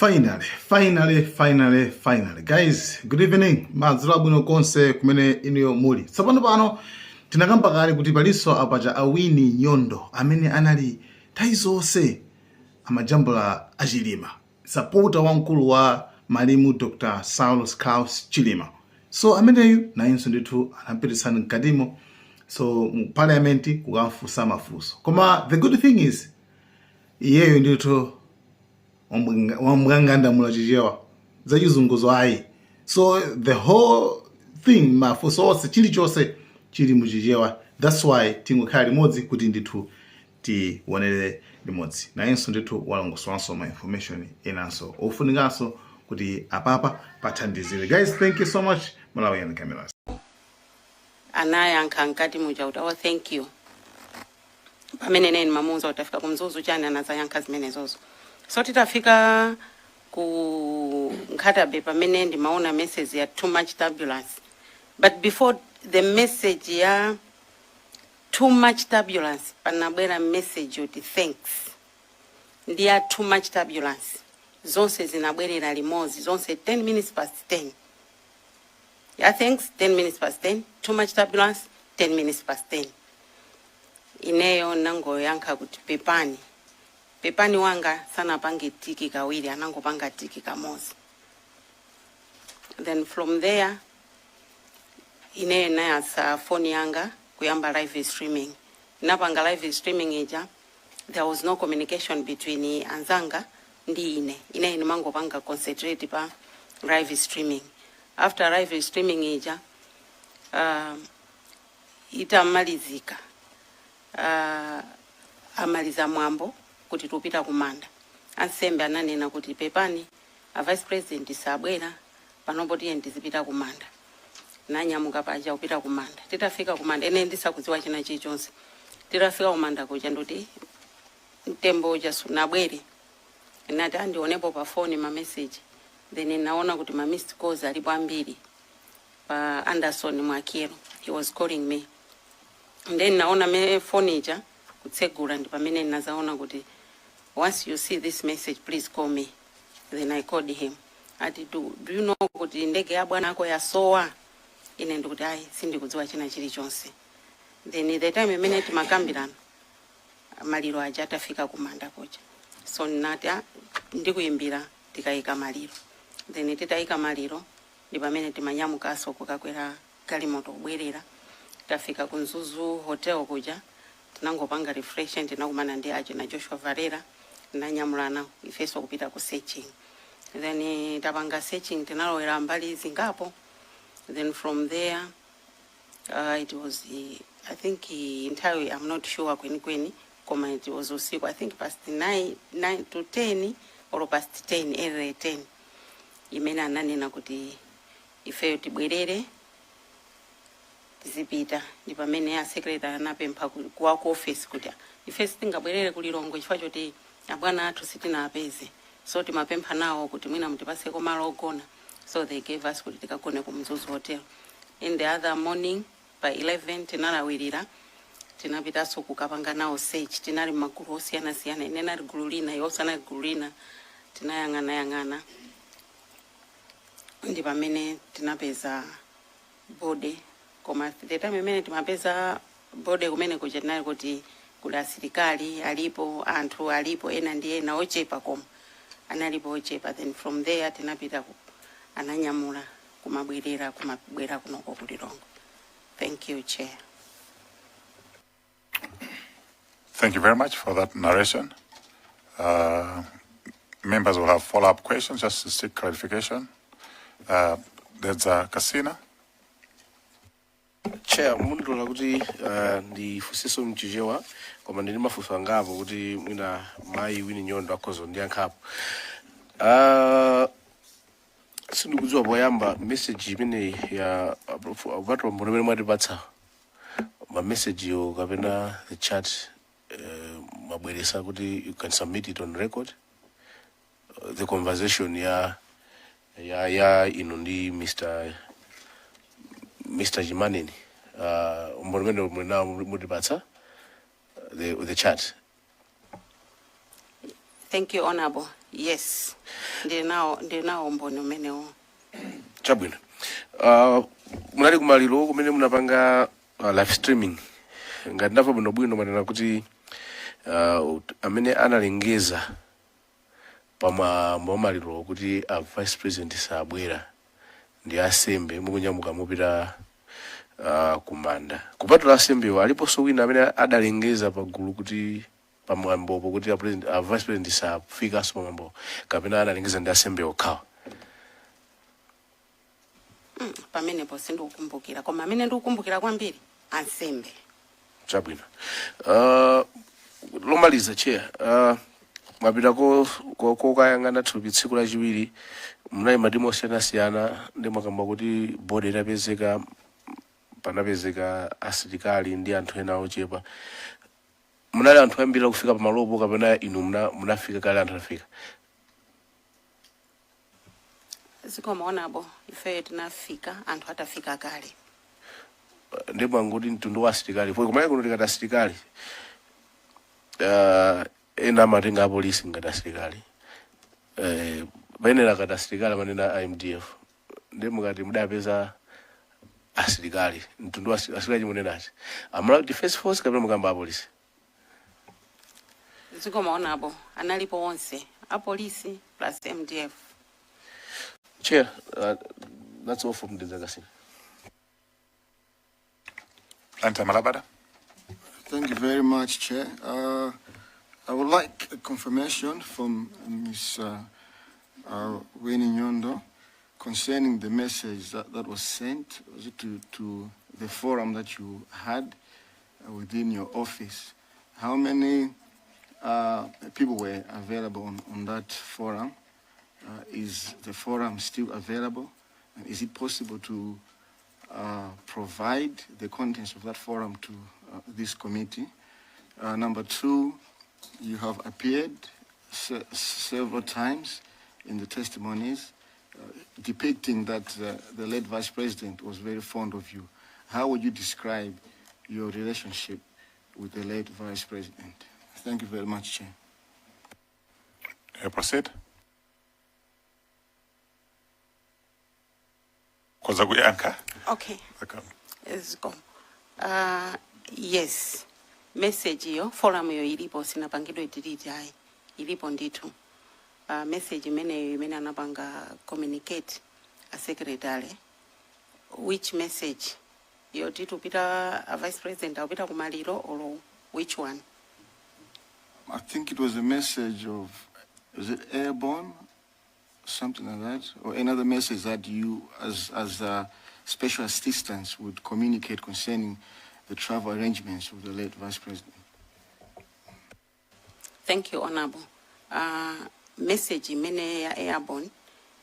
Finally, finally, finally, finally. Guys, good evening. Madzulo abwino konse kumene inuyo muli. Tsopano pano tinakamba kale kuti palinso apaja a Winnie Nyondo amene anali nthawi zonse amajambula achilima. Supporter wamkulu wa malemu Dr. Saulos Klaus Chilima. So ameneyu nayenso ndithu anapititsani mkatimo so mu parliament kukamfunsa mafunso. Koma the good thing is iyeyo ndithu wambwangandamula Chichewa, zachizunguzo ayi. So the whole thing, mafunso onse, chilichonse chili muchichewa. That's why tingokhala limodzi kuti ndithu tionere limodzi. Nayenso ndithu walongosolanso ma information enanso ofunikanso kuti apapa pathandizire. Guys, thank you so much. Malawian Cameras. Anayankha mkati muja kuti, "Oh, thank you." Pamene neni mamuuza kuti afika kumzuzu chani, anazayankha zimenezozo. So titafika ku Nkhata Bay, pamene ndimaona message ya "too much turbulence", but before the message ya "too much turbulence" panabwera message yoti "thanks" ndi ya "too much turbulence". Zonse zinabwerera limodzi, zonse 10 minutes past 10. Ya "thanks" 10 minutes past 10, "too much turbulence" 10 minutes past 10. Ineyo nangoyankha kuti pepani. Pepani wanga sanapange tick kawiri, anangopanga tick kamodzi. Then from there ineyo nayatsa foni yanga kuyamba live streaming. Napanga live streaming ija, there was no communication between anzanga ndi ine. Ine ndimangopanga concentrate pa live streaming. After live streaming ija itamalizika, amaliza mwambo kuti tupita kumanda, ansembe ananena kuti, "Pepani, a vice president sabwera panopo, tiye tizipita kumanda." Nanyamuka paja kupita kumanda. Titafika kumanda, ene ndisakudziwa china chilichonse. Titafika kumanda kuja, ndoti mtembo uja sunabwere. Nati andionepo pa foni ma message, then naona kuti ma missed calls alipo ambiri pa Anderson Mwakiro. He was calling me. Then naona me phone ija kutsegula, ndi pamene nazaona kuti, "Once you see this message, please call me." Then I called him. Ati, Do you know kuti ndege ya bwana ako yasowa?" Ine ndikuti, "Ayi, sindikudziwa china chilichonse." Then the time imene timakambirana, maliro aja atafika kumanda kuja. So ndinati, "Ah, ndikuyimbira tikayika maliro." Then titayika maliro ndi pamene timanyamukanso kukakwera galimoto kubwerera. Tafika ku Mzuzu Hotel kuja, tinangopanga refresh, tinakumana ndi achi na Joshua Valera, tinanyamulana ifenso kupita ku searching. Then tapanga searching, tinalowera mbali zingapo. Then from there it was I think nthawi, I'm not sure kwenikweni, koma it was usiku, I think past 9, 9 to 10 or past 10, early 10, imene ananena kuti ifeyo tibwerere tizipita. Ndi pamene a secretary anapempha kuwa ku office kuti ife sitingabwerere kulilongwe chifukwa choti abwana athu sitinapeze, so timapempha nawo kuti mwina mutipaseko malo ogona. So they gave us kuti tikagone ku Mzuzu Hotel. In the other morning by 11 tinalawirira, tinapitanso kukapanga nawo search. Tinali magulu osiyanasiyana, ine nali gulu lina, iwonso anali gulu lina. Tinayang'anayang'ana, ndi pamene tinapeza body. Koma the time imene timapeza body kumene kuja, tinali kuti kuli asilikali alipo, anthu alipo ena ndi ena ochepa, koma analipo ochepa. Then from there tinapita ananyamula kumabwerera, kumabwera kunoko kulilongwe. Thank you, Chair. Thank you very much for that narration. Members will have follow-up questions just to seek clarification. There's Kasina. Chair, mundilola kuti ndifunsenso mchichewa, koma ndili mafunso angapo kuti mwina mayi Winnie Nyondo akhoza kundiyankhapo. Sindikudziwa, poyamba message imene ya kupatula mboni imene mwatipatsa, ma message yo kapena the chat mwabweresa kuti you can submit it on record, the conversation ya inu ndi Mr. Chimaneni, umboni umene muli nawo mutipatsa the chat? Thank you, Honorable. Yes. Ndili nawo umboni umenewo. Chabwino. Munali kumaliro kumene munapanga live streaming. Ngati ndamva bwinobwino, manena kuti amene analengeza pamwambo wa maliro kuti a Vice President sabwera ndi asembe mukunyamuka mupita kumanda. Kupatula asembewo, aliponso wina amene adalengeza pagulu kuti pamwambopo kuti a Vice President safikanso pamwambo, kapena analengeza ndi asembe okhawa? Pamenepo sindikukumbukira, koma amene ndikukumbukira kwambiri, ansembe. Chabwino. Lomaliza, Chair, mwapita kokayang'ana thupi tsiku lachiwiri, munali matimu osiyanasiyana, ndi mwakamba kuti body itapezeka panapezeka asilikali ndi anthu ena ochepa. Munali anthu ambiri akufika pamalopo, kapena inu munafika kale anthu afika? Zikomo, Honourable. Ife tinafika anthu atafika kale. Ndi mwangoti mtundu wa asilikali po kumayi kuno, tikati asilikali, ena amatenga apolisi ngati asilikali, payenera akati asilikali amanena a MDF. Ndi mukati mudapeza asilikali, mtundu wa asilikali chimunenati a Malawi Defense Force kapena mukamba apolisi? Zikomo, Honourable. Analipo onse, apolisi plus MDF. Chair, that's all from Dedza Kasina. Blantyre Malabada. Thank you very much, Chair. I would like a confirmation from Ms. Winnie Nyondo concerning the message that was sent, was it to the forum that you had within your office. How many people were available on that forum? Is the forum still available? And is it possible to provide the contents of that forum to this committee? Number two, you have appeared several times in the testimonies depicting that the late Vice President was very fond of you. How would you describe your relationship with the late Vice President? Thank you very much, Chair. You proceed. Koza kuyankha. Okay. Okay. Zikomo. Yes, message iyo, forum iyo ilipo, sinapangidwe delete ayi, ilipo ndithu. Message imeneyo imene anapanga communicate a secretary, which message? Yoti tupita, a Vice President akupita kumaliro, or which one? I think it was a message of, was it airborne? Something like that, or another message that you, as special assistants, would communicate concerning the travel arrangements of the late Vice President. Thank you, Honorable. Message imene ya airborne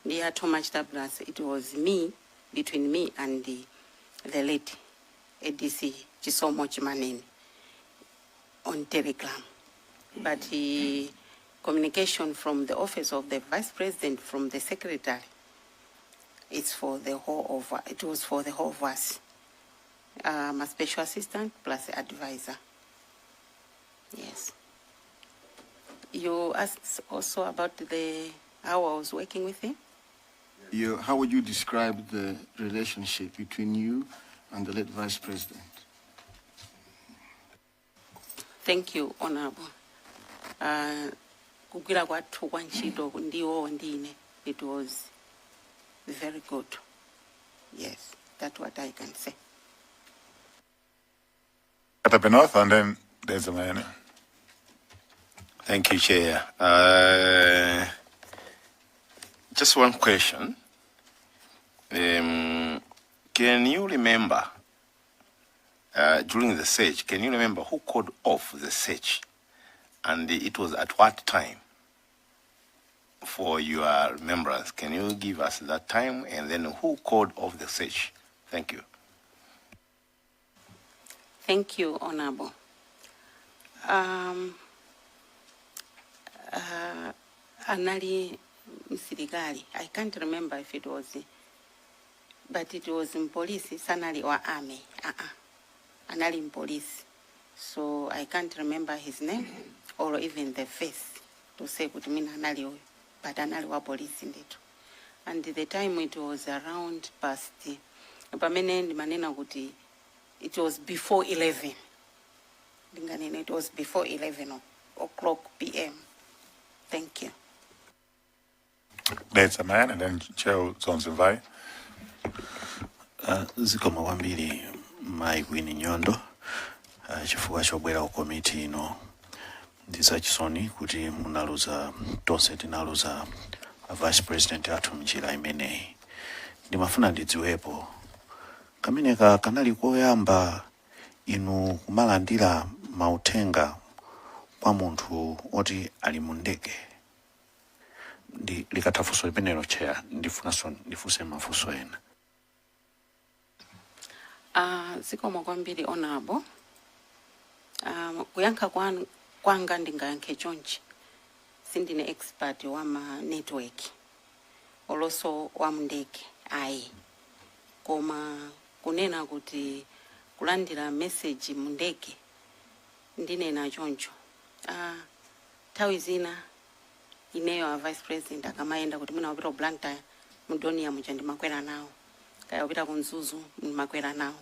ndi ya too much turbulence, it was me, between me and the late ADC Chisomo Chimaneni on Telegram, but communication from the office of the Vice President, from the secretary, it was for the whole of us, a special assistant plus advisor. Yes. You asked also about the how I was working with him. How would you describe the relationship between you and the late Vice President? Thank you, Honorable. Kugwira kwathu kwa ntchito ndiwo ndine, it was very good. Yes, that's what I can say. Nkhata Bay North and then there's a man. Thank you, Chair. Just one question. Can you remember, during the search, can you remember who called off the search? And it was at what time? For your remembrance, can you give us that time and then who called off the search? Thank you. Thank you, Honorable. Anali msilikali. I can't remember if it was, but it was mpolisi, sanali wa army. Anali mpolisi. So I can't remember his name or even the face to say kuti mina anali uyu. But anali wa polisi ndithu. And the time, it was around past, pamene ndimanena kuti it was before 11, ndinganena it was before 11 o'clock p.m. Thank you. Dedza Mayani and then Chair Dzonzi Mvayi. Zikomo kwambiri, Mayi Winnie Nyondo, chifukwa chobwera ku komiti ino. Ndi zachisoni kuti munaluza, tonse tinaluza a Vice President athu mnjira imeneyi. Ndimafuna ndidziwepo, kameneka kanali koyamba inu kumalandira mauthenga kwa munthu oti ali mu ndege? Ndi likatha funso limenelo, Chair, ndifunanso ndifunse mafunso ena. Zikomo kwambiri, Honorable. Kuyankha kwanga ndingayankhe chonchi: sindine expert wa ma network olonso wa mndege, ayi. Koma kunena kuti kulandira message mundege, ndinena choncho, nthawi zina ineyo a Vice President akamayenda, kuti mwina wapita ku Blantyre mu Dornier muja ndimakwera nawo, kaya kupita ku Mzuzu ndimakwera nawo,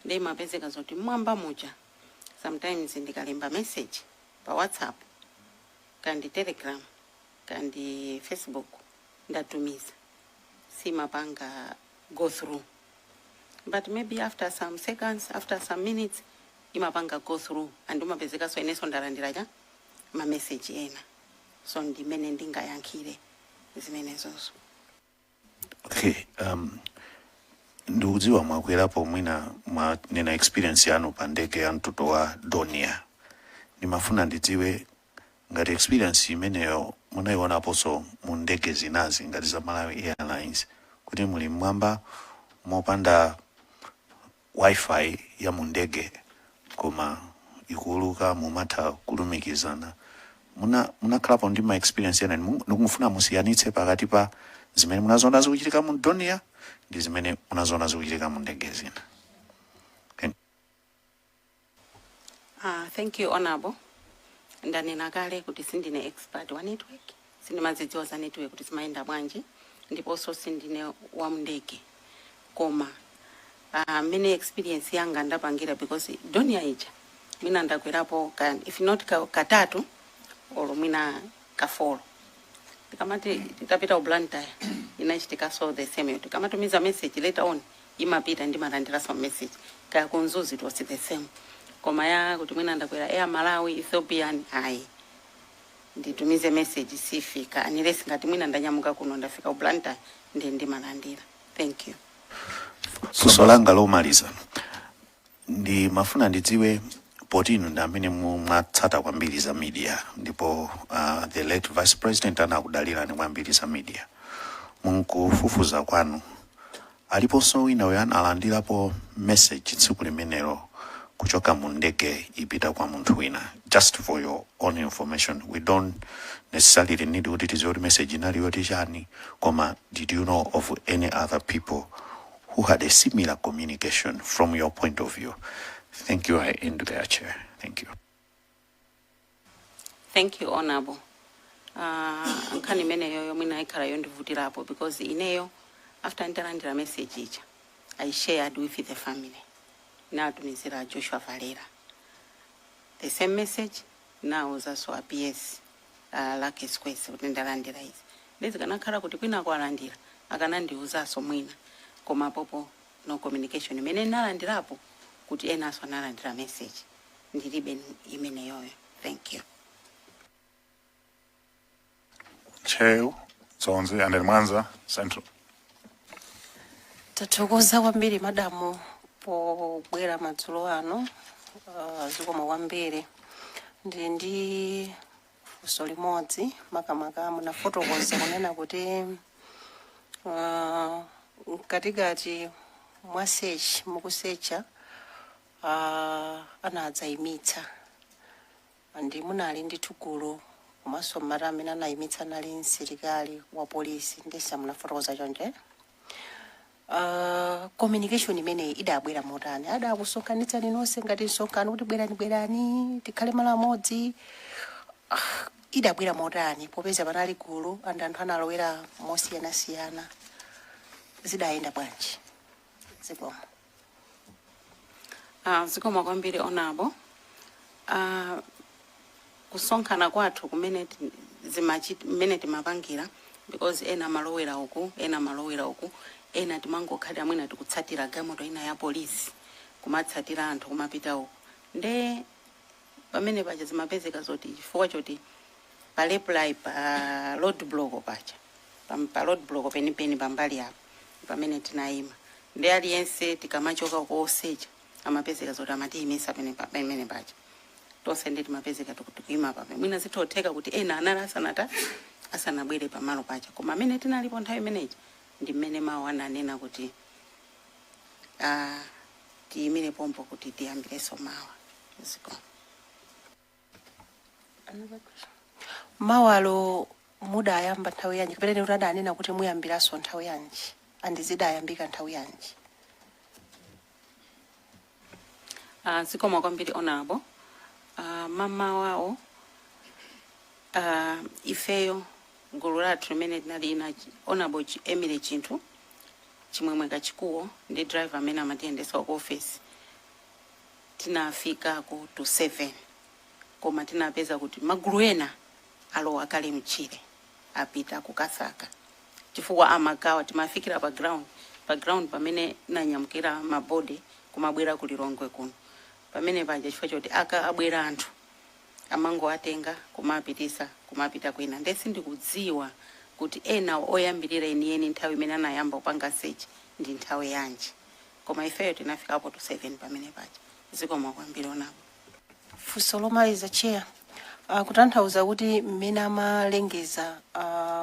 ndi imapezeka zoti mmwamba muja sometimes ndikalemba message pa WhatsApp kandi Telegram kandi Facebook, ndatumiza, simapanga go through, but maybe after some seconds, after some minutes, imapanga go through and umapezekaso inenso ndalandira cha ma message ena. So ndimene ndingayankhire zimenezozo. Okay, ndikudziwa mwakwerapo, mwina mwanena experience yanu pa ndege ya mtundu wa Dornier. Ndimafuna ndidziwe ngati experience imeneyo munayionaponso mu ndege zinazi ngati za Malawi Airlines, kuti muli mmwamba mopanda WiFi ya mu ndege koma ikuuluka, mumatha kulumikizana. Munakhalapo ndi ma experience ena? Ndikumufuna musiyanitse pakati pa zimene munazoona zikuchitika mu Dornier ndi zimene munazoona zikuchitika mu ndege zina. Thank Thank you, Honorable. Ndanena kale kuti sindine expert wa network, sindimazidziwa za network kuti zimayenda bwanji, ndiponso sindine wa mndege. Koma mene experience yanga ndapangira, because Dornier ija mwina ndakwerapo if not katatu olo mwina ka four. Tikamati titapita ku Blantyre inachitikaso the same, tikamatumiza message, later on imapita, ndimalandira some message. Kaya ku Mzuzu it was the same. Koma ya kuti mwina ndakwera Air Malawi, Ethiopian, ayi, nditumize message sifika unless ngati mwina ndanyamuka kuno, ndafika ku Blantyre, ndi ndimalandira. Thank you. Funso langa lomaliza, ndi mafuna ndidziwe, poti inu ndi amene mwatsata kwambiri za media, ndipo the late Vice President anakudalirani kwambiri za media, munkufufuza kwanu aliponso wina uyo analandirapo message tsiku limenelo kuchoka mu ndege ipita kwa munthu wina? Just for your own information, we don't necessarily need kuti tidziwe kuti message inali yoti chani, koma did you know of any other people who had a similar communication from your point of view? Thank you. I end there, Chair. Thank you. Thank you, Honorable. Nkhani imeneyo yomwe inayikhala yondivutirapo, because ineyo after nditalandira message ija, I shared with the family, natumizira Joshua Valera the same message, nawuzanso a PS Luckie Sikwese kuti ndalandira izi. Ndizikanakhala kuti kwina kwalandira, akanandiuzanso mwina. Koma popo no communication imene nalandirapo kuti enanso analandira message, ndilibe imeneyoyo. Thank you. Ntcheu, Dzonzi and then Mwanza Central. Tathokoza kwambiri, madamu, pobwera madzulo ano. Zikomo kwambiri. Ndili ndi funso limodzi, makamaka munafotokoza kunena kuti mkatikati mwa search, mukusecha, anadzayimitsa ndi munali ndithu gulu, komanso mmati amene anayimitsa anali msilikali wa polisi, ndisa munafotokoza chonje. Communication imeneyi idabwera motani? Adakusonkhanitsani nonse ngati msonkhano kuti bwerani, bwerani, tikhale malo amodzi? Idabwera motani, popeza panali gulu and anthu analowera mosiyanasiyana? Zidayenda bwanji? Zikomo. Zikomo kwambiri, Honourable. Kusonkhana kwathu kumene mmene timapangira, because ena amalowera uku, ena amalowera uku, ena timangokhalira mwina tikutsatira galimoto ina ya polisi, kumatsatira anthu kumapita uku. Nde pamene paja zimapezeka zoti chifukwa choti pa reply pa road block paja, pa road block penipeni pambali apo pamene tinayima, ndi aliyense tikamachoka kuosecha amapezeka zoti amatiyimisa pamene paja tonse, ndi timapezeka tikuyima pape. Mwina zithotheka kuti ena anali asanabwere pamalo paja, koma amene tinalipo nthawi imeneyi ndi mmene mawu ananena kuti tiyimire pompo kuti tiyambirenso mawa. Zikomo. Mawalo mudayamba nthawi yanji, kapena kuti adanena kuti muyambiranso nthawi yanji, and zidayambika nthawi yanji? Zikomo kwambiri, Honourable. Mamawawo ifeyo gulu lathu limene tinali ina Honourable Emily Chinthu Chimwemwe Kachikuwo ndi driver amene amatiyendesa ku office, tinafikako to 7, koma tinapeza kuti magulu ena alowa kale mchire, apita kukasaka, chifukwa amagawa. Timafikira pa ground pamene nanyamukira ma body kumabwera ku Lilongwe kuno, pamene paja, chifukwa choti aka abwera anthu amangoatenga kumapitisa kumapita kwina. Nde sindikudziwa kuti ena oyambirira enieni nthawi imene anayamba kupanga search ndi nthawi yanji, koma ifeyo tinafikapo to 7 pamene paja. Zikomo kwambiri, Honourable. Funso lomaliza, Chair. Kutanthauza kuti mmene amalengeza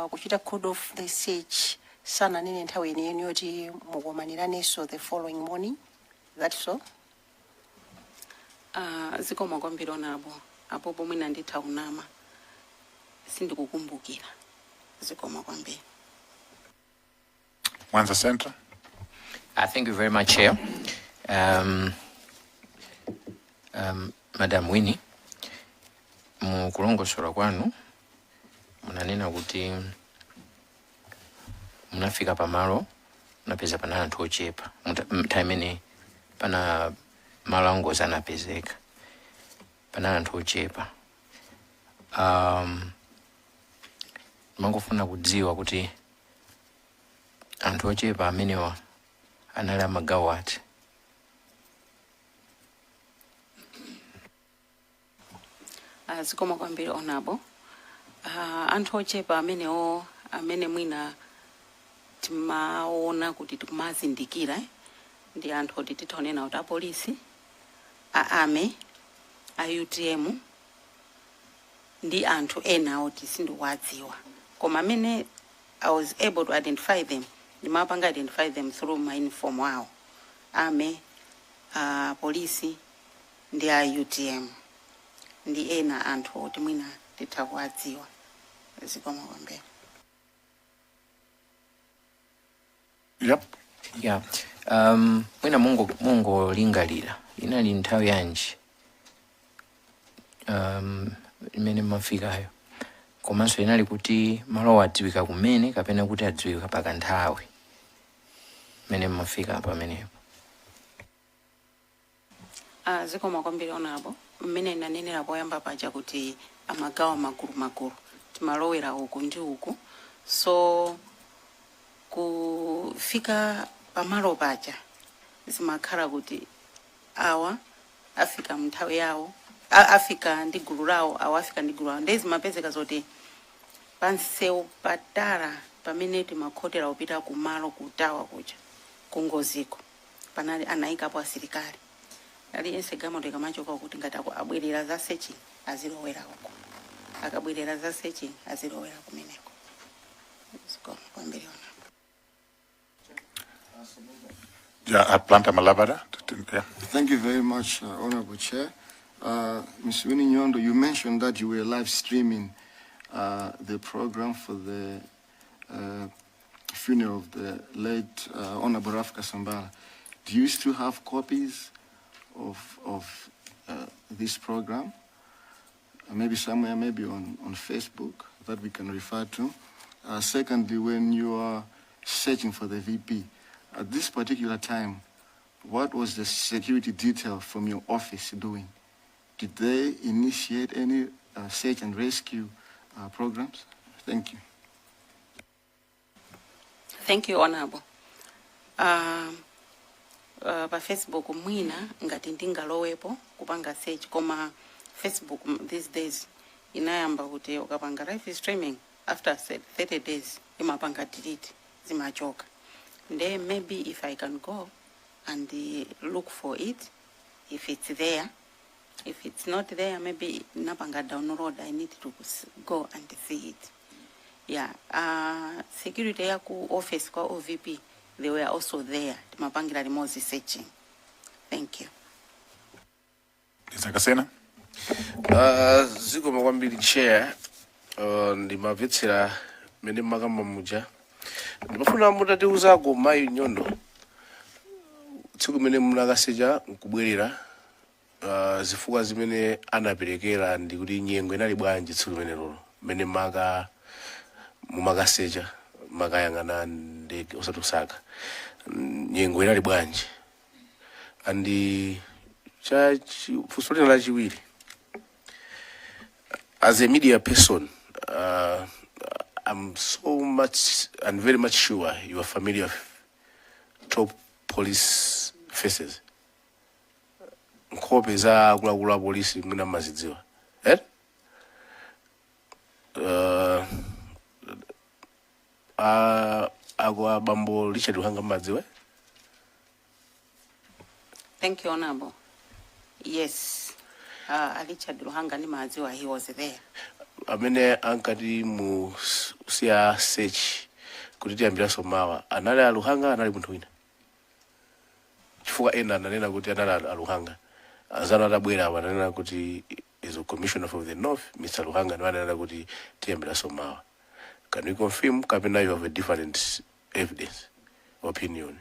kuchita call off the search, sananene nthawi yeniyeni yoti mukumaniraninso the following morning, that's so? Zikomo kwambiri, Honourable. Apo pomwe nditha kunama, sindikukumbukira. Zikomo kwambiri. Mwanza Central. Thank you very much, Chair. Madam Winnie, mukulongosola kwanu munanena kuti munafika pamalo, munapeza pana anthu ochepa nthawi imene pana malo angozi anapezeka pana anthu ochepa. Mangofuna kudziwa kuti anthu ochepa amenewa anali amagawo ati? Zikomo kwambiri, Honourable. Anthu ochepa amenewo amene mwina timaona kuti tikumazindikira, ndi anthu oti titaonena kuti apolisi, a army, a UTM ndi anthu ena oti sindikuwadziwa, koma amene I was able to identify them, ndimapanga identify them through ma uniform awo, army, polisi ndi a UTM ndi ena anthu oti mwina titha kuwadziwa. Zikomo kwambiri. Yep. Yeah. Mwina mungolingalira inali nthawi yanji imene mmafikayo, komanso inali kuti malowa adziwika kumene kapena kuti adziwika pakanthawi imene mmafika pamenepo? Zikomo kwambiri, Honourable. Mmene nanenera poyamba paja kuti amagawa magulu magulu, timalowera uku ndi uku, so kufika pamalo paja zimakhala kuti awa afika mnthawi yawo, afika ndi gulu lawo, awa afika ndi gulu lawo. Ndiye zimapezeka zoti pansewu patala pamene timakhotera kupita kumalo kutawa kuja kungoziko, panali anayikapo asilikali. Aliyense galimoto ikamachoka kuti ngati abwerera za searching azilowera uko, akabwerera za searching azilowera kumeneko. Zikomo kwambiri, Honourable. Yeah, Blantyre Malabada. Yeah. Thank you very much, Honorable Chair. Ms. Winnie Nyondo, you mentioned that you were live streaming the program for the funeral of the late Honorable Ralph Kasambara. Do you still have copies of this program? Maybe somewhere, maybe on Facebook that we can refer to. Secondly, when you are searching for the VP, at this particular time, what was the security detail from your office doing? Did they initiate any search and rescue programs? Thank you. Thank you, Honorable. Pa Facebook mwina ngati ndingalowepo kupanga search, koma Facebook these days inayamba kuti ukapanga live streaming, after 30 days imapanga delete, zimachoka. Nde maybe if I can go and look for it, if it's there. If it's not there, maybe napanga download, I need to go and see it. Yeah, security ya ku office kwa OVP, they were also there, timapangira limodzi searching. Thank you. Dedza Kasina. Zikomo kwambiri, Chair. Ndimamvetsera mmene mmakamba muja. Ndimafuna mutatiuzako, Mayi Nyondo, tsiku limene munakasecha nkubwerera, zifukwa zimene anaperekera ndi kuti nyengo inali bwanji tsiku limene lolo mmene maka mumakasecha, makayang'ana ndege, osati kusaka. Nyengo inali bwanji? And cha funso lina lachiwiri, as a media person, I'm so much and very much sure you are familiar with top police faces, nkhope za akuluakulu a polisi mwina mmazidziwa, eh? Ako abambo Richard Luhanga mmadziwa? Thank you, Honorable. Yes, Richard Luhanga ndimadziwa, he was there. Amene ankati mu siya search kuti tiyambiranso mawa anali aluhanga, anali munthu wina? Chifukwa ena ananena kuti anali aluhanga, anzanu atabwera apo ananena kuti is a commissioner for the north, Mr Luhanga, ndiwo ananena kuti tiyambiranso mawa. Can you confirm kapena you have a different evidence, opinion?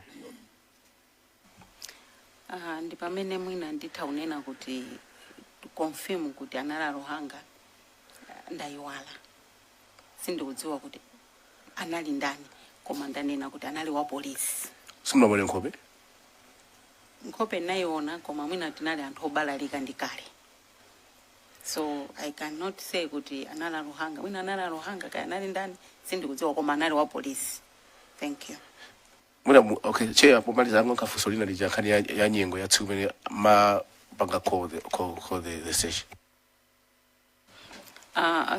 Ndi pamene mwina nditha kunena kuti to confirm kuti anali aluhanga, ndayiwala, sindikudziwa kuti anali ndani, koma ndanena kuti anali wa polisi. Simunamone nkhope? Nkhope nayiona, koma mwina tinali anthu obalalika ndi kale, so I cannot say kuti anali aluhanga, mwina anali aluhanga, kaya anali ndani sindikudziwa, koma anali wa polisi. Thank you. Mwina okay, Chair, pomaliza ango nkafunso lina lija, nkhani ya nyengo ya tsiku imene mapanga call the search.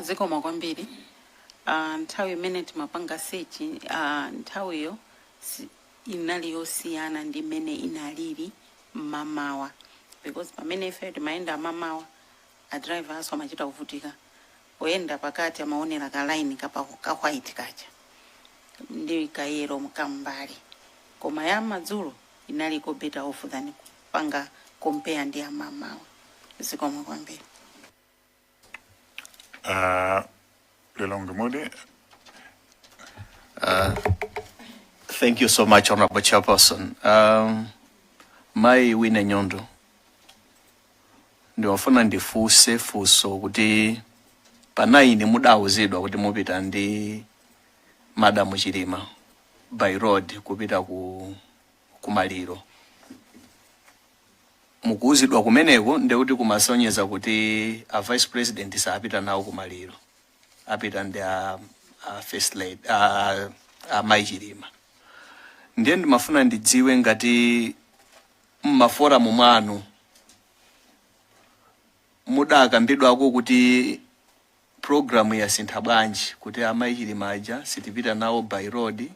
Zikomo kwambiri. Nthawi imene timapanga search, nthawiyo inali yosiyana ndi imene inalili mmamawa, because pamene ife timayenda mamawa, a driver aso amachita kuvutika poyenda pakati, amaonera ka line kapa ka white kacha ndi ka yellow kambali, koma ya madzulo inaliko better off than kupanga compare ndi amamawa. Zikomo kwambiri. Lilongwe Mudi. Thank you so much, Honorable Chairperson. Mai Wine Nyondo, ndimafuna ndifunse funso kuti pa 9 mudawuzidwa kuti mupita ndi Madam Chilima by road kupita ku kumaliro. Mukuwuzidwa kumeneko, ndekuti kumasonyeza kuti a Vice President sapita nawo kumaliro, apita ndi a First Lady, a Mai Chilima. Ndiye ndimafuna ndidziwe ngati mma forum mwanu mudakambidwako kuti program yasintha bwanji, kuti amayi Chilima aja sitipita nawo by road,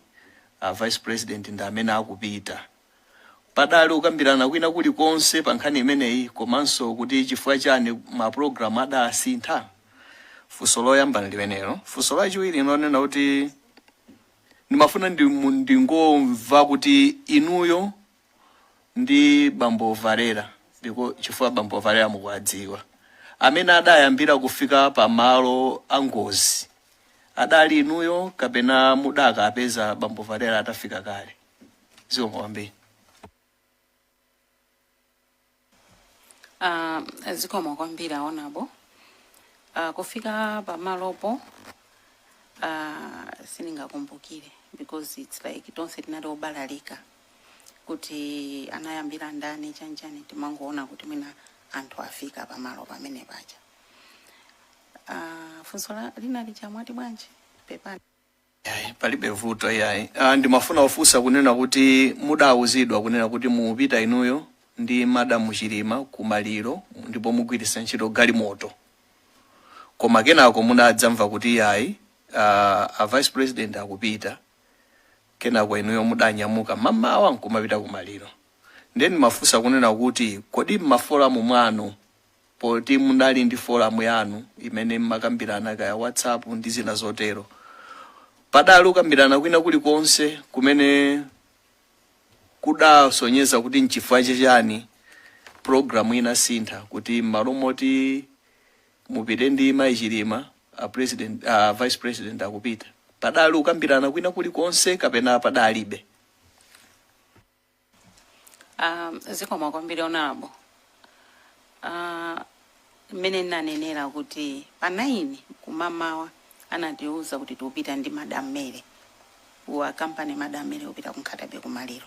a Vice President ndi amene akupita. Padali kukambirana kwina kulikonse pa nkhani imeneyi, komanso kuti chifukwa chani ma program adasintha? Funso loyamba limenelo. Funso lachiwiri lonena kuti ndimafuna ndingomva kuti inuyo ndi bambo Valera, ndiko chifukwa bambo Valera mukuwadziwa, amene adayambira kufika pamalo a ngozi adali inuyo kapena mudakapeza bambo Valera atafika kale? Zikomo kwambiri. Zikomo kwambiri, Honorable. Kufika pamalopo sindingakumbukire because it's like tonse tinali obalalika kuti anayambira ndani chanchani, timangoona kuti mwina anthu afika pamalo pamene paja. Funso linali chamwati bwanji? Pepani. Yayi, palibe vuto yayi. Ndimafuna kufunsa kunena kuti mudawuzidwa kunena kuti mupita inuyo ndi Madam Chilima kumaliro ndipo mugwiritsa ntchito galimoto, koma kenako munadzamva kuti yayi, a vice president akupita. Kenako inuyo mudanyamuka mamawa nkumapita kumaliro. Ndiye ndimafunsa kunena kuti kodi mmaforum mwanu, poti munali ndi forum yanu imene mmakambirana kaya WhatsApp ndi zina zotero, padali kukambirana kwina kulikonse kumene kudasonyeza kuti nchifukwa chani program inasintha, kuti m'malo moti mupite ndi Mayi Chilima, a president, a vice president akupita? Padali kukambirana kwina kulikonse kapena padalibe? Zikomo kwambiri, Honorable. Mmene ndinanenera kuti pa 9 kumamawa anatiuza kuti tikupita ndi Madam Mary, wa company Madam Mary kupita ku Nkhata Bay kumaliro.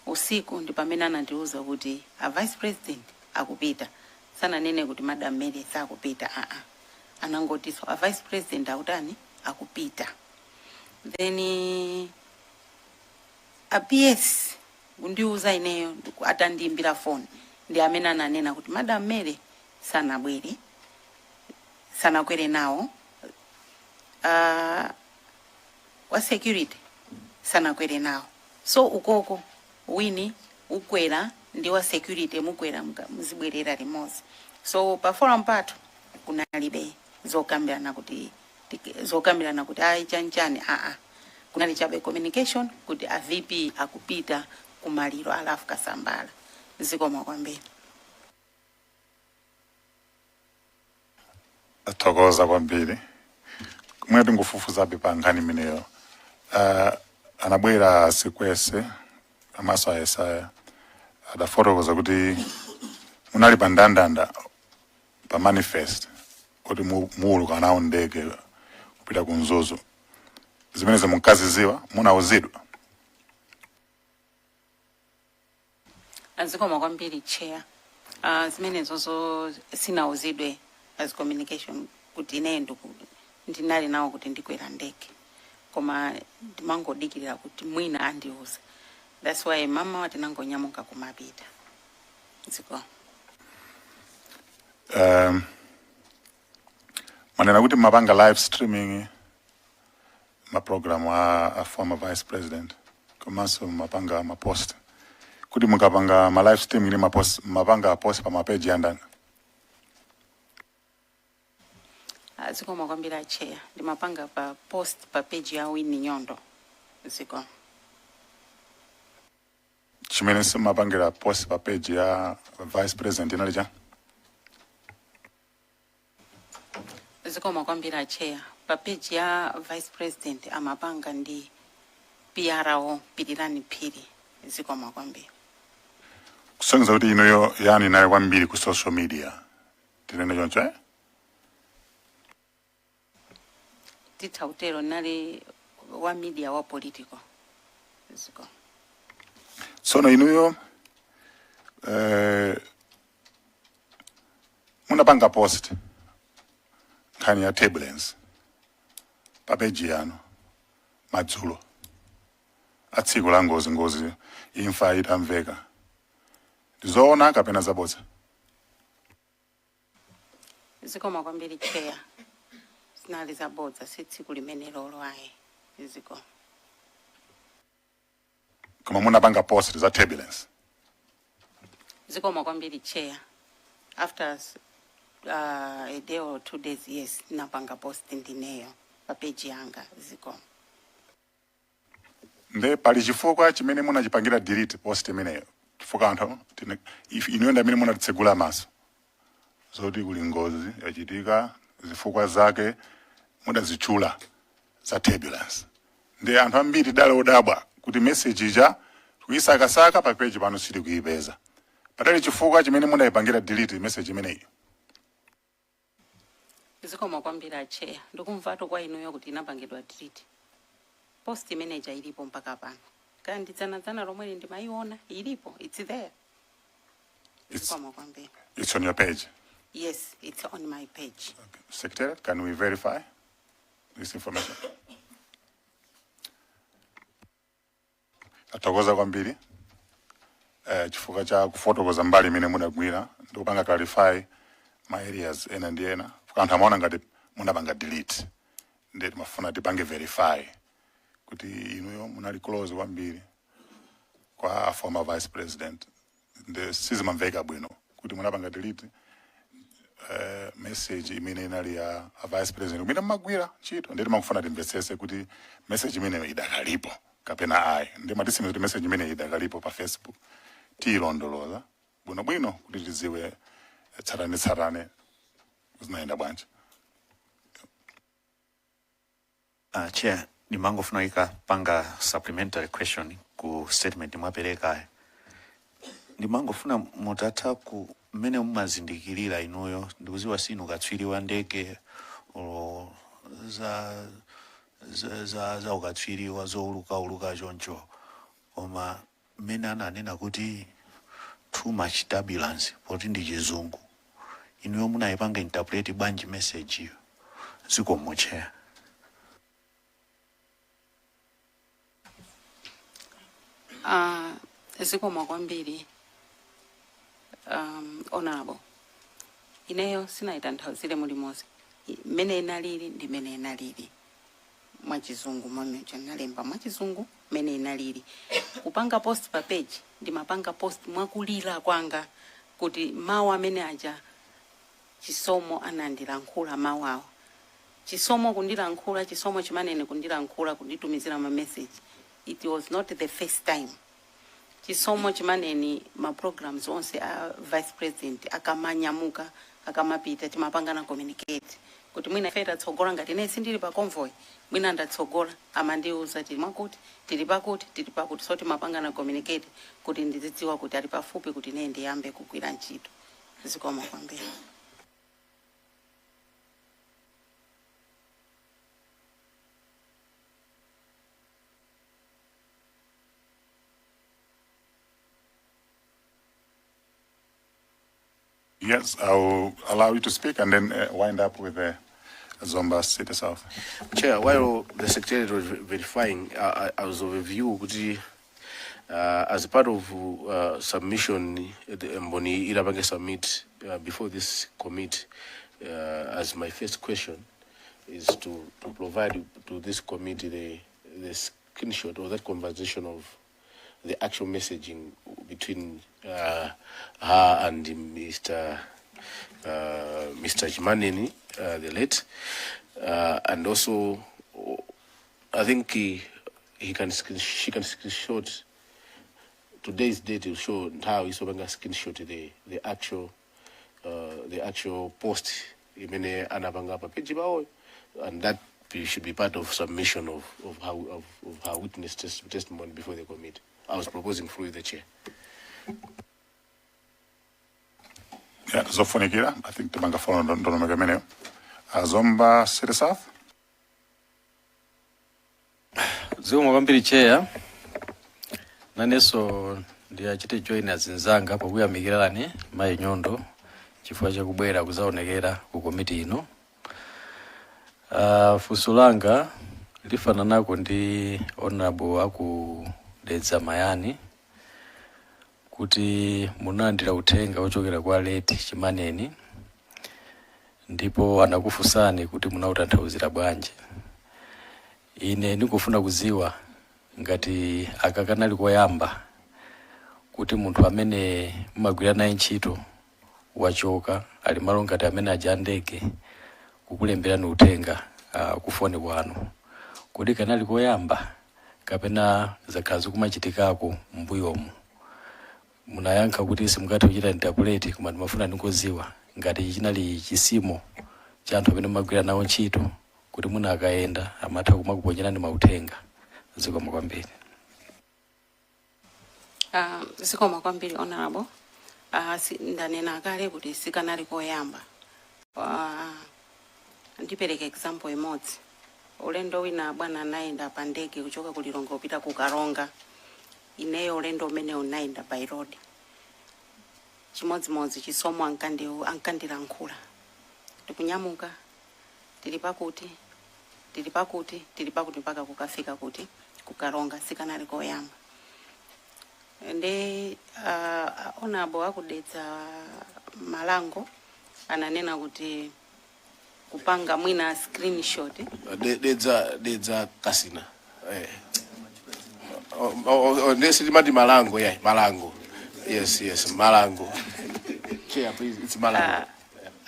Usiku ndi pamene anatiuza kuti a vice president akupita. Sananene kuti Madam Mary sakupita, aa, anangotiso a vice president akutani, akupita. Then a PS kundiuza ineyo atandiimbira phone, ndi amene ananena kuti Madam Mary sanabwere, sanakwere nawo, wa security sanakwere nawo, so ukoko wini ukwera ndi wa security, mukwera muzibwerera limodzi. So pa forum pathu kunalibe zokambirana kuti ayi, chanchani, aa, kunali chabe communication kuti a VP akupita kumaliro a Ralph Kasambara. Zikomo kwambiri. Thokoza kwambiri. Kumene tingofufuzabe pa nkhani imeneyo, anabwera Sikwese amaso a Yesaya, adafotokoza kuti munali pa ndandanda pa manifest kuti muuluka nawo ndege kupita ku Mzuzu. Zimenezi munkaziziwa? Munauzidwa? Zikomo kwambiri, Chair. Zimenezozo sinauzidwe as communication kuti ineyo ndinali nawo kuti ndikwera ndege, koma ndimangodikirira kuti mwina andiuza. That's why mama tinangonyamuka kumapita. Zikomo. Manena kuti mapanga live streaming ma program a former vice president, komanso mapanga ma post. Kuti mukapanga ma live streaming ndi ma post, mapanga post pa ma page andani? Zikomo kwambiri, Chair. Ndimapanga pa post pa page ya Winnie Nyondo. Zikomo. Chimene simapangira post pa page ya vice president inali cha? Zikomo kwambiri, Chair. Pa page ya vice president amapanga ndi PRO Pirirani Phiri. Zikomo kwambiri. Kusonyeza kuti inuyo yani nayo kwambiri ku social media, tinene choncho, eh? Titha kutero, nali wa media wa political. Zikomo. Tsono inuyo munapanga post nkhani ya turbulence pa page yanu madzulo a tsiku la ngozi, ngozi imfa itamveka. Ndizoona kapena zabodza? Zikomo kwambiri, Chair. Zinali zabodza, si tsiku limene lolo ayi. Zikomo. Koma munapanga post za turbulence? Zikomo kwambiri, Chair. After a day or 2 days, yes, napanga post ndineyo pa page yanga. Zikomo. Nde pali chifukwa chimene munachipangira delete post imeneyo? Chifukwa anthu inuyo ndi amene munatitsegula maso zoti kuli ngozi yachitika, zifukwa zake mudazitchula za turbulence. Ndi anthu ambiri dale odabwa kuti message ija tikuyisakasaka pa page pano sitikuipeza. Padali chifukwa chimene munayipangira delete message imeneyi? Zikomo kwambiri a Chair. Ndikumvatu kwa inuyo kuti inapangidwa delete. Post imeneja ilipo mpaka pano. Kaya ndidzanadzana lomwe ndimayiona, ilipo, it's there. Zikomo kwambiri. It's on your page? Yes, it's on my page. Okay. Secretariat, can we verify this information? Tathokoza kwambiri chifukwa cha kufotokoza mbali imene mudagwira ndi kupanga clarify ma areas ena ndi ena, chifukwa anthu amaona ngati munapanga delete, ndiye timafuna tipange verify kuti inuyo munali close kwambiri kwa former vice president, ndi sizimamveka bwino kuti munapanga delete message imene inali ya a vice president imene mmagwira ntchito. Ndiye timakufuna timvetsese kuti message imeneyo idakalipo kapena ayi. Ndiye mwatitsimikiza kuti message imeneyo idakalipo pa Facebook. Tiyilondoloza bwinobwino kuti tidziwe tsatane tsatane zinayenda bwanji. Chair, ndimangofuna ikapanga supplementary question ku statement mwaperekayo. Ndimangofuna mutatha ku mmene mumazindikirira inuyo, ndikuziwa sinu katswiri wa ndege olo za ukatswiri wa zoulukauluka choncho, koma mmene ananena kuti too much turbulence, poti ndi Chizungu, inuyo munayipanga interpret bwanji message iyo? Zikomo, Chair. Zikomo kwambiri, honorable. Ineyo sinayitanthauzire mulimonse. Mmene inalili ndi mmene inalili mwachizungu, momwe nalemba mwachizungu mmene inalili. Kupanga post pa page, ndimapanga post mwakulira kwanga kuti mawu amene aja Chisomo anandilankhula, mawu awo Chisomo kundilankhula, Chisomo Chimaneni kundilankhula, kunditumizira ma message. It was not the first time. Chisomo Chimaneni, ma programs onse a vice president akamanyamuka, akamapita, timapangana communicate kuti mwina ife tatsogola, ngati ine sindili pa convoy, mwina ndatsogola, amandiuza tili mwakuti, tili pakuti, tili pakuti. So timapangana communicate kuti ndizidziwa kuti ali pafupi, kuti ine ndiyambe kugwira ntchito. Zikomo kwambiri. Yes, I will allow you to speak and then wind up with Zomba City South. Chair, while the secretariat was verifying, I was of a view kuti as part of submission, the Mboni itapange submit before this committee, as my first question is to provide to this committee the screenshot or that conversation of the actual messaging between her and Mr. Chimaneni, the late, and also I think he can screen, she can screenshot today's date will show nthawi isopanga screenshot the actual post imene anapanga pa page pawoyo, and that should be part of submission of her witness testimony before the committee. I was proposing through the chair. Yeah, zofunikira. I think tipanga follow ndondomeko imeneyo. Zomba City South. Zikomo kwambiri, Chair. Nanenso ndiyachite join azinzanga pokuyamikirani mayi Nyondo chifukwa chakubwera kuzaonekera ku komiti ino. Funso langa lifananako ndi honorable aku Dedza Mayani, kuti munalandira uthenga ochokera kwa late Chimaneni ndipo anakufunsani kuti munautanthauzira bwanji. Ine ndikufuna kudziwa ngati aka kanali koyamba kuti munthu amene mumagwira naye ntchito wachoka, ali malo ngati amene aja ndege, kukulemberani uthenga kufoni kwanu. Kodi kanali koyamba kapena zakhala zikumachitikako m'mbuyomu? Munayankha kuti simungathe kuchita interpret, koma ndimafuna ndingodziwa ngati chinali chisimo cha anthu amene mumagwira nawo ntchito, kuti muna akayenda amatha kumakuponyerani mauthenga. Zikomo kwambiri. Zikomo kwambiri, honorable. Ndanena kale kuti sikanali koyamba. Ndipereka example imodzi. Ulendo wina bwana anayenda pa ndege kuchoka ku Lilongwe kupita ku Karonga. Ineyo ulendo umene unayenda by road. Chimodzimodzi Chisomo ankandilankhula, tikunyamuka, tili pakuti, tili pakuti, tili pakuti, mpaka kukafika kuti ku Karonga. Sikanali koyamba. Ndi honourable aku Dedza Malango ananena kuti kupanga mwina screenshot. Dedza Kasina, eh. Oh, ndesi timati Malango, yeah, Malango. Yes, Malango. Chair, please, it's Malango.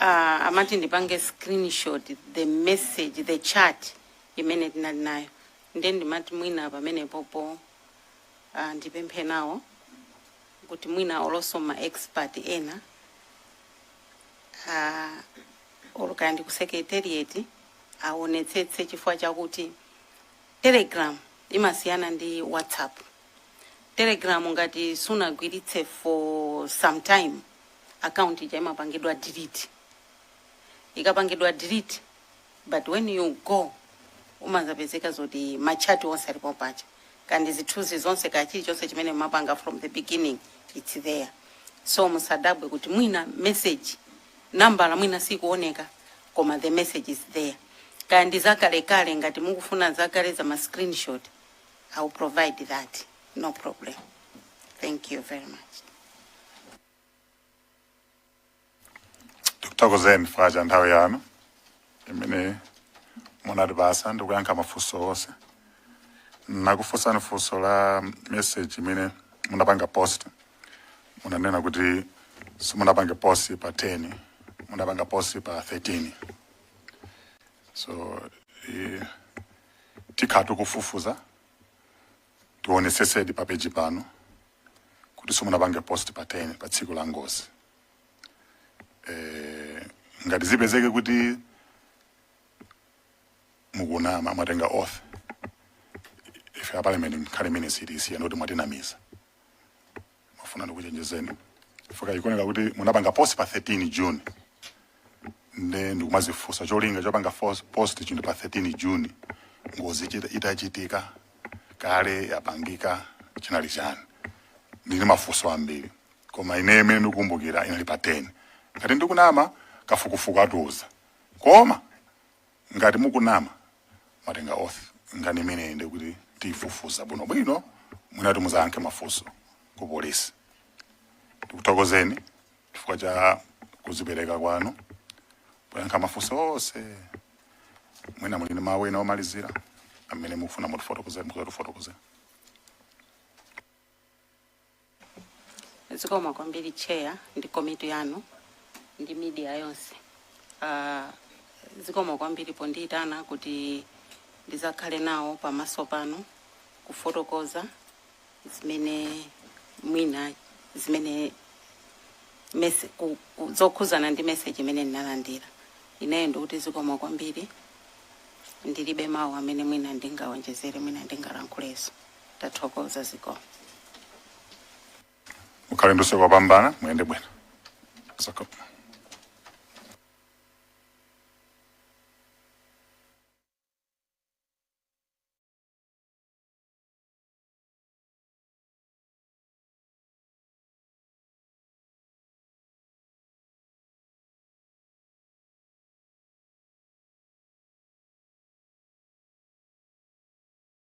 Amati ndipange screenshot the message, the chat imene tinali nayo. Nde ndimati mwina pamene popo ndipemphe nawo kuti mwina olonso ma expert ena, olo kaya ndi ku secretariat, aonetsetse, chifukwa chakuti Telegram imasiyana ndi WhatsApp. Telegram ngati sunagwiritse for some time, account ija imapangidwa delete. Ikapangidwa delete, but when you go, umazapezeka zoti ma chat onse alipo pacha, kandi zithunzi zonse, kaya chilichonse chimene mumapanga from the beginning, it's there. So musadabwe kuti mwina message nambala mwina sikuoneka, koma the message is there. Kaya ndi zakalekale, ngati mukufuna zakale za ma screenshot, I will provide that, no problem. Thank you very much. Tikuthokozeni chifukwa cha nthawi yanu imene munatipasa ndikuyankha mafunso onse. Nakufunsani funso la message imene munapanga post, munanena kuti simunapange post pa 10, munapanga post pa 13. So tikhala tikufufuza, tionetsetsedi pa page pano kuti simunapange post pa 10, pa tsiku la ngozi. Ngati zipezeke kuti mukunama, mwatenga oath, ife a parliament nkhani imene sitisiya, ndikuti mwatinamiza. Mafuna ndikuchenjezeni chifukwa ikuoneka kuti munapanga post pa 13 June, nde ndikumazifunsa cholinga chopanga post chinthu pa 13 June, ngozi itachitika kale, yapangika, chinali chani? Ndili mafunso ambiri, koma ine imene ndikukumbukira inali pa 10. Ngati ndikunama, kafukufuku atiuza, koma ngati mukunama, mwatenga oath, nkhani imeneyi ndikuti tiyifufuza bwinobwino, mwinati muzayankhe mafunso ku polisi. Ndikuthokozeni chifukwa cha kuzipereka kwanu poyankha mafunso onse. Mwina muli ndi mawu ena omalizira amene mukufuna mutifotokozere, mukuzatifotokozera. Zikomo kwambiri, Chair, ndi komiti yanu ndi media yonse. Zikomo kwambiri pondiyitana kuti ndizakhale nawo pamaso pano kufotokoza zimene mwina zimene zokhuzana ndi message imene ndinalandira ineyo. Ndikuti zikomo kwambiri. Ndilibe mawu amene mwina ndingawonjezere, mwina ndingalankhulenso. Tathokoza, zikomo. Mukhale ndi usiku wopambana, muyende bwino. Zikomo.